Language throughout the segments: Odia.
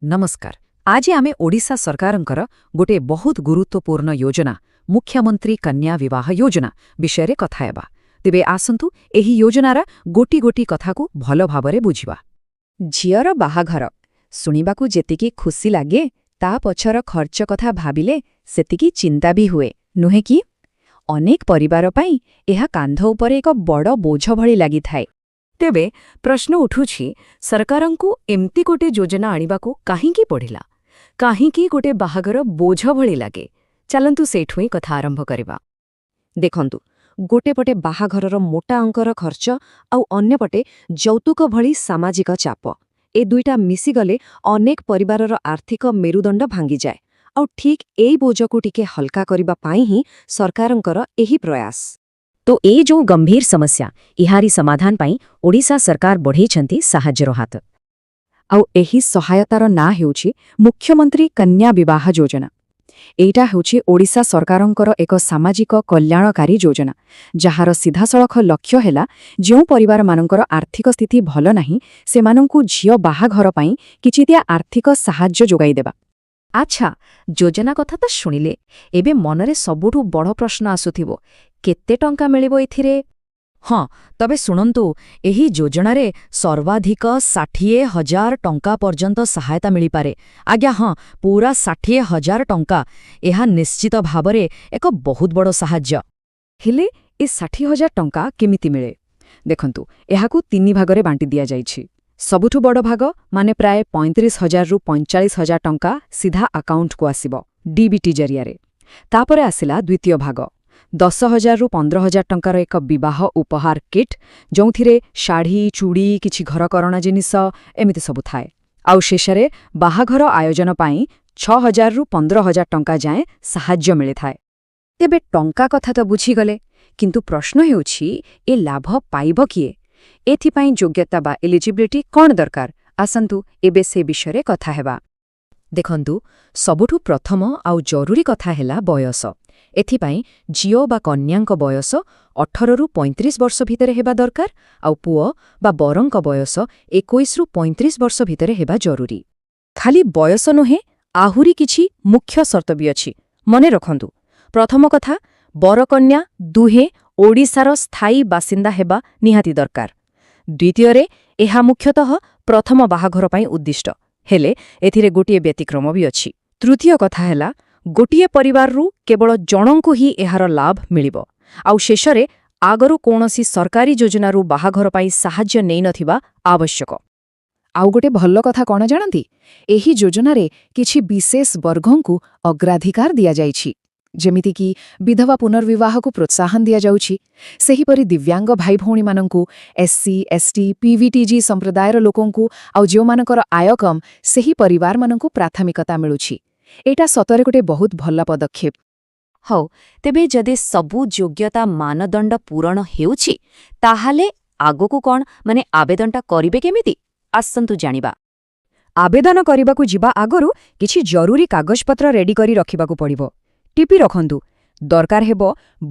ନମସ୍କାର। ଆଜି ଆମେ ଓଡ଼ିଶା ସରକାରଙ୍କର ଗୋଟିଏ ବହୁତ ଗୁରୁତ୍ୱପୂର୍ଣ୍ଣ ଯୋଜନା, ମୁଖ୍ୟମନ୍ତ୍ରୀ କନ୍ୟା ବିବାହ ଯୋଜନା ବିଷୟରେ କଥା ହେବା। ତେବେ ଆସନ୍ତୁ, ଏହି ଯୋଜନାର ଗୋଟି ଗୋଟି କଥାକୁ ଭଲ ଭାବରେ ବୁଝିବା। ଝିଅର ବାହାଘର ଶୁଣିବାକୁ ଯେତିକି ଖୁସି ଲାଗେ, ତା ପଛର ଖର୍ଚ୍ଚ କଥା ଭାବିଲେ ସେତିକି ଚିନ୍ତା ବି ହୁଏ, ନୁହେଁ କି? ଅନେକ ପରିବାର ପାଇଁ ଏହା କାନ୍ଧ ଉପରେ ଏକ ବଡ଼ ବୋଝ ଭଳି ଲାଗିଥାଏ। ତେବେ ପ୍ରଶ୍ନ ଉଠୁଛି, ସରକାରଙ୍କୁ ଏମିତି ଗୋଟେ ଯୋଜନା ଆଣିବାକୁ କାହିଁକି ପଡ଼ିଲା? କାହିଁକି ଗୋଟେ ବାହାଘର ବୋଝ ଭଳି ଲାଗେ? ଚାଲନ୍ତୁ, ସେଇଠୁ ହିଁ କଥା ଆରମ୍ଭ କରିବା। ଦେଖନ୍ତୁ, ଗୋଟେ ପଟେ ବାହାଘରର ମୋଟା ଅଙ୍କର ଖର୍ଚ୍ଚ ଆଉ ଅନ୍ୟପଟେ ଯୌତୁକ ଭଳି ସାମାଜିକ ଚାପ, ଏ ଦୁଇଟା ମିଶିଗଲେ ଅନେକ ପରିବାରର ଆର୍ଥିକ ମେରୁଦଣ୍ଡ ଭାଙ୍ଗିଯାଏ। ଆଉ ଠିକ୍ ଏଇ ବୋଝକୁ ଟିକେ ହଲକା କରିବା ପାଇଁ ହିଁ ସରକାରଙ୍କର ଏହି ପ୍ରୟାସ। ତ ଏ ଯୋଉ ଗମ୍ଭୀର ସମସ୍ୟା, ଏହାରି ସମାଧାନ ପାଇଁ ଓଡ଼ିଶା ସରକାର ବଢ଼େଇଛନ୍ତି ସାହାଯ୍ୟର ହାତ। ଆଉ ଏହି ସହାୟତାର ନାଁ ହେଉଛି ମୁଖ୍ୟମନ୍ତ୍ରୀ କନ୍ୟା ବିବାହ ଯୋଜନା। ଏଇଟା ହେଉଛି ଓଡ଼ିଶା ସରକାରଙ୍କର ଏକ ସାମାଜିକ କଲ୍ୟାଣକାରୀ ଯୋଜନା, ଯାହାର ସିଧାସଳଖ ଲକ୍ଷ୍ୟ ହେଲା ଯେଉଁ ପରିବାରମାନଙ୍କର ଆର୍ଥିକ ସ୍ଥିତି ଭଲ ନାହିଁ, ସେମାନଙ୍କୁ ଝିଅ ବାହାଘର ପାଇଁ କିଛିଟା ଆର୍ଥିକ ସାହାଯ୍ୟ ଯୋଗାଇଦେବା। ଆଚ୍ଛା, ଯୋଜନା କଥା ତ ଶୁଣିଲେ। ଏବେ ମନରେ ସବୁଠୁ ବଡ଼ ପ୍ରଶ୍ନ ଆସୁଥିବ, କେତେ ଟଙ୍କା ମିଳିବ ଏଥିରେ? ହଁ, ତବେ ଶୁଣନ୍ତୁ, ଏହି ଯୋଜନାରେ ସର୍ବାଧିକ 60,000 ଟଙ୍କା ପର୍ଯ୍ୟନ୍ତ ସହାୟତା ମିଳିପାରେ। ଆଜ୍ଞା ହଁ, ପୁରା 60,000 ଟଙ୍କା। ଏହା ନିଶ୍ଚିତ ଭାବରେ ଏକ ବହୁତ ବଡ଼ ସାହାଯ୍ୟ। ହେଲେ ଏ 60,000 ଟଙ୍କା କେମିତି ମିଳେ? ଦେଖନ୍ତୁ, ଏହାକୁ ତିନି ଭାଗରେ ବାଣ୍ଟି ଦିଆଯାଇଛି। ସବୁଠୁ ବଡ଼ ଭାଗ, ମାନେ ପ୍ରାୟ 35,000ରୁ 45,000 ଟଙ୍କା, ସିଧା ଆକାଉଣ୍ଟକୁ ଆସିବ ଡିବିଟି ଜରିଆରେ। ତାପରେ ଆସିଲା ଦ୍ୱିତୀୟ ଭାଗ, 10,000ରୁ 15,000 ଟଙ୍କାର ଏକ ବିବାହ ଉପହାର କିଟ୍, ଯେଉଁଥିରେ ଶାଢ଼ୀ, ଚୁଡ଼ି, କିଛି ଘରକରଣା ଜିନିଷ ଏମିତି ସବୁ ଥାଏ। ଆଉ ଶେଷରେ ବାହାଘର ଆୟୋଜନ ପାଇଁ 6,000ରୁ 15,000 ଟଙ୍କା ଯାଏଁ ସାହାଯ୍ୟ ମିଳିଥାଏ। ତେବେ ଟଙ୍କା କଥା ତ ବୁଝିଗଲେ, କିନ୍ତୁ ପ୍ରଶ୍ନ ହେଉଛି, ଏ ଲାଭ ପାଇବ କିଏ? ଏଥିପାଇଁ ଯୋଗ୍ୟତା ବା ଏଲିଜିବିଲିଟି କ'ଣ ଦରକାର? ଆସନ୍ତୁ, ଏବେ ସେ ବିଷୟରେ କଥା ହେବା। ଦେଖନ୍ତୁ, ସବୁଠୁ ପ୍ରଥମ ଆଉ ଜରୁରୀ କଥା ହେଲା ବୟସ। ଏଥିପାଇଁ ଝିଅ ବା କନ୍ୟାଙ୍କ ବୟସ 18ରୁ 35 ବର୍ଷ ଭିତରେ ହେବା ଦରକାର ଆଉ ପୁଅ ବା ବରଙ୍କ ବୟସ 21ରୁ 35 ବର୍ଷ ଭିତରେ ହେବା ଜରୁରୀ। ଖାଲି ବୟସ ନୁହେଁ, ଆହୁରି କିଛି ମୁଖ୍ୟ ସର୍ତ୍ତ ବି ଅଛି, ମନେ ରଖନ୍ତୁ। ପ୍ରଥମ କଥା, ବରକନ୍ୟା ଦୁହେଁ ଓଡ଼ିଶାର ସ୍ଥାୟୀ ବାସିନ୍ଦା ହେବା ନିହାତି ଦରକାର। ଦ୍ୱିତୀୟରେ, ଏହା ମୁଖ୍ୟତଃ ପ୍ରଥମ ବାହାଘର ପାଇଁ ଉଦ୍ଦିଷ୍ଟ, ହେଲେ ଏଥିରେ ଗୋଟିଏ ବ୍ୟତିକ୍ରମ ବି ଅଛି। ତୃତୀୟ କଥା ହେଲା, ଗୋଟିଏ ପରିବାରରୁ କେବଳ ଜଣଙ୍କୁ ହିଁ ଏହାର ଲାଭ ମିଳିବ। ଆଉ ଶେଷରେ, ଆଗରୁ କୌଣସି ସରକାରୀ ଯୋଜନାରୁ ବାହାଘର ପାଇଁ ସାହାଯ୍ୟ ନେଇନଥିବା ଆବଶ୍ୟକ। ଆଉ ଗୋଟେ ଭଲ କଥା କ'ଣ ଜାଣନ୍ତି? ଏହି ଯୋଜନାରେ କିଛି ବିଶେଷ ବର୍ଗଙ୍କୁ ଅଗ୍ରାଧିକାର ଦିଆଯାଇଛି। ଯେମିତିକି ବିଧବା ପୁନର୍ବିବାହକୁ ପ୍ରୋତ୍ସାହନ ଦିଆଯାଉଛି, ସେହିପରି ଦିବ୍ୟାଙ୍ଗ ଭାଇ ଭଉଣୀମାନଙ୍କୁ, ଏସ୍ସି, ଏସ୍ଟି, ପିଭିଟିଜି ସମ୍ପ୍ରଦାୟର ଲୋକଙ୍କୁ ଆଉ ଯେଉଁମାନଙ୍କର ଆୟ କମ୍, ସେହି ପରିବାରମାନଙ୍କୁ ପ୍ରାଥମିକତା ମିଳୁଛି। ଏଇଟା ସତରେ ଗୋଟେ ବହୁତ ଭଲ ପଦକ୍ଷେପ। ହଉ, ତେବେ ଯଦି ସବୁ ଯୋଗ୍ୟତା ମାନଦଣ୍ଡ ପୂରଣ ହେଉଛି, ତାହେଲେ ଆଗକୁ କ'ଣ, ମାନେ ଆବେଦନଟା କରିବେ କେମିତି? ଆସନ୍ତୁ ଜାଣିବା। ଆବେଦନ କରିବାକୁ ଯିବା ଆଗରୁ କିଛି ଜରୁରୀ କାଗଜପତ୍ର ରେଡି କରି ରଖିବାକୁ ପଡ଼ିବ। ଟିପି ରଖନ୍ତୁ। ଦରକାର ହେବ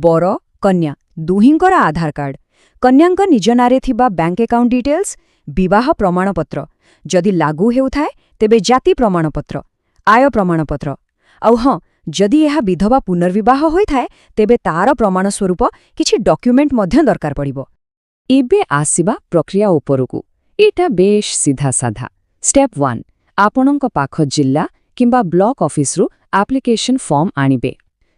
ବର କନ୍ୟା ଦୁହିଁଙ୍କର ଆଧାର କାର୍ଡ, କନ୍ୟାଙ୍କ ନିଜ ନାଁରେ ଥିବା ବ୍ୟାଙ୍କ ଆକାଉଣ୍ଟ ଡିଟେଲ୍ସ, ବିବାହ ପ୍ରମାଣପତ୍ର, ଯଦି ଲାଗୁ ହେଉଥାଏ ତେବେ ଜାତି ପ୍ରମାଣପତ୍ର, ଆୟ ପ୍ରମାଣପତ୍ର, ଆଉ ହଁ, ଯଦି ଏହା ବିଧବା ପୁନର୍ବିବାହ ହୋଇଥାଏ, ତେବେ ତାର ପ୍ରମାଣ ସ୍ୱରୂପ କିଛି ଡକ୍ୟୁମେଣ୍ଟ ମଧ୍ୟ ଦରକାର ପଡ଼ିବ। ଏବେ ଆସିବା ପ୍ରକ୍ରିୟା ଉପରକୁ। ଏଇଟା ବେଶ ସିଧାସାଧା। ଷ୍ଟେପ୍ 1, ଆପଣଙ୍କ ପାଖ ଜିଲ୍ଲା କିମ୍ବା ବ୍ଲକ ଅଫିସରୁ ଆପ୍ଲିକେସନ୍ ଫର୍ମ ଆଣିବେ।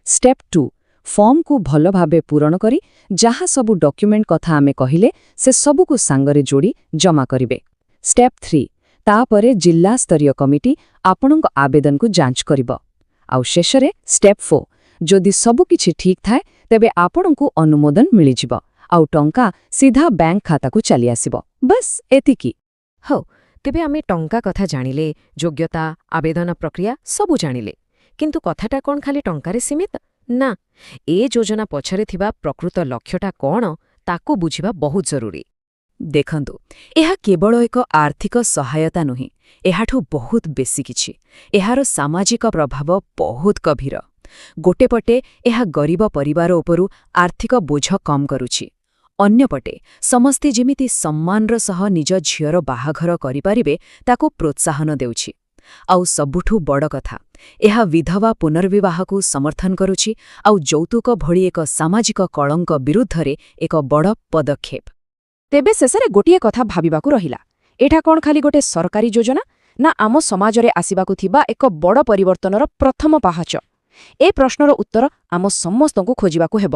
ଷ୍ଟେପ୍ 2, ଫର୍ମକୁ ଭଲ ଭାବେ ପୂରଣ କରି ଯାହା ସବୁ ଡକ୍ୟୁମେଣ୍ଟ କଥା ଆମେ କହିଲେ, ସେ ସବୁକୁ ସାଙ୍ଗରେ ଯୋଡ଼ି ଜମା କରିବେ। ଷ୍ଟେପ୍ 3, ତାପରେ ଜିଲ୍ଲା ସ୍ତରୀୟ କମିଟି ଆପଣଙ୍କ ଆବେଦନକୁ ଯାଞ୍ଚ କରିବ। ଆଉ ଶେଷରେ ଷ୍ଟେପ୍ 4, ଯଦି ସବୁକିଛି ଠିକ୍ ଥାଏ, ତେବେ ଆପଣଙ୍କୁ ଅନୁମୋଦନ ମିଳିଯିବ ଆଉ ଟଙ୍କା ସିଧା ବ୍ୟାଙ୍କ ଖାତାକୁ ଚାଲିଆସିବ। ବାସ୍, ଏତିକି। ହଉ, ତେବେ ଆମେ ଟଙ୍କା କଥା ଜାଣିଲେ, ଯୋଗ୍ୟତା, ଆବେଦନ ପ୍ରକ୍ରିୟା ସବୁ ଜାଣିଲେ। କିନ୍ତୁ କଥାଟା କ'ଣ ଖାଲି ଟଙ୍କାରେ ସୀମିତ? ନା, ଏ ଯୋଜନା ପଛରେ ଥିବା ପ୍ରକୃତ ଲକ୍ଷ୍ୟଟା କ'ଣ, ତାକୁ ବୁଝିବା ବହୁତ ଜରୁରୀ। ଦେଖନ୍ତୁ, ଏହା କେବଳ ଏକ ଆର୍ଥିକ ସହାୟତା ନୁହେଁ, ଏହାଠୁ ବହୁତ ବେଶୀ କିଛି। ଏହାର ସାମାଜିକ ପ୍ରଭାବ ବହୁତ ଗଭୀର। ଗୋଟେ ପଟେ ଏହା ଗରିବ ପରିବାର ଉପରୁ ଆର୍ଥିକ ବୋଝ କମ୍ କରୁଛି, ଅନ୍ୟପଟେ ସମସ୍ତେ ଯେମିତି ସମ୍ମାନର ସହ ନିଜ ଝିଅର ବାହାଘର କରିପାରିବେ, ତାକୁ ପ୍ରୋତ୍ସାହନ ଦେଉଛି। ଆଉ ସବୁଠୁ ବଡ଼ କଥା, ଏହା ବିଧବା ପୁନର୍ବିବାହକୁ ସମର୍ଥନ କରୁଛି ଆଉ ଯୌତୁକ ଭଳି ଏକ ସାମାଜିକ କଳଙ୍କ ବିରୁଦ୍ଧରେ ଏକ ବଡ଼ ପଦକ୍ଷେପ। ତେବେ ଶେଷରେ ଗୋଟିଏ କଥା ଭାବିବାକୁ ରହିଲା। ଏଇଟା କ'ଣ ଖାଲି ଗୋଟେ ସରକାରୀ ଯୋଜନା ନା ଆମ ସମାଜରେ ଆସିବାକୁ ଥିବା ଏକ ବଡ଼ ପରିବର୍ତ୍ତନର ପ୍ରଥମ ପାହାଚ? ଏ ପ୍ରଶ୍ନର ଉତ୍ତର ଆମ ସମସ୍ତଙ୍କୁ ଖୋଜିବାକୁ ହେବ।